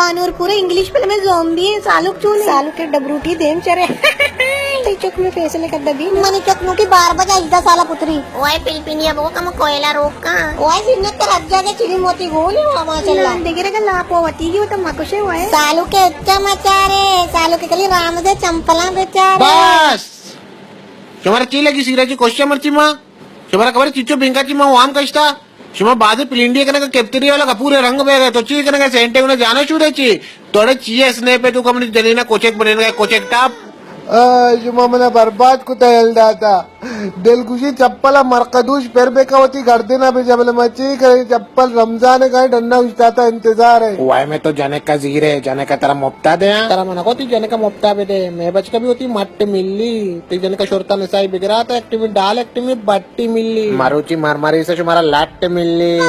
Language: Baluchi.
انور پورا انگلش فلم زومبی ہے، سالوک چون ہے؟ سالوک کے ڈبروٹی دیم چرے۔ تئی چک میں فیصلے کر دبی۔ منی چک نوکی بار بجا ہجدہ سالا پتری۔ اوئے پلپینیا بگو کم کوئلہ روک کا۔ اوئے زینت تر حد جاگے چلی موتی گولی ہوا ماشاءاللہ۔ نان دگرے کا لاپو وتی گی، وہ تو مکشے ہوئے۔ سالوک کے اچا مچارے، سالوک کے کلی رام دے چمپلاں بچارے۔ بس! شمارا چی لگی سیرا چی کوشش مرچی ماں؟ شمارا خبر چیچو بینکا چی ماں وام کشتا؟ شما بازیں پلینڈی کنگ ءَ کیپتری والا کپور ءِ رنگ بہ گئے، تو چی کنگ ءَ سینٹے انہیں جانا شودے چی؟ توڑے چی اسنیپ ءَ تو کمنی جنینا کوچک بنینگا کوچک ٹاپ۔ آ، شما منا برباد کتا یل داتا۔ دلگوشی چپل ءَ مرقدوش پر بکا وتی گردنا بجا بلے ما چی کرے چپل رمضان ءَ گائے ڈنا اشتاتا انتظار ہے۔ وائے میں تو جنک کا زیرے، جنک کا ترا مفتا دے ہاں۔ ترا منا کو تی جنک کا مفتا بہ دے، میں بچ کبھی ہوتی مٹ ملی، تی جنک کا شرطا نسائی بگرا تا ایکٹیو ڈال ایکٹیو بٹ ٹی ملی۔ مروچی مر مری سے شمارا لٹ ملی۔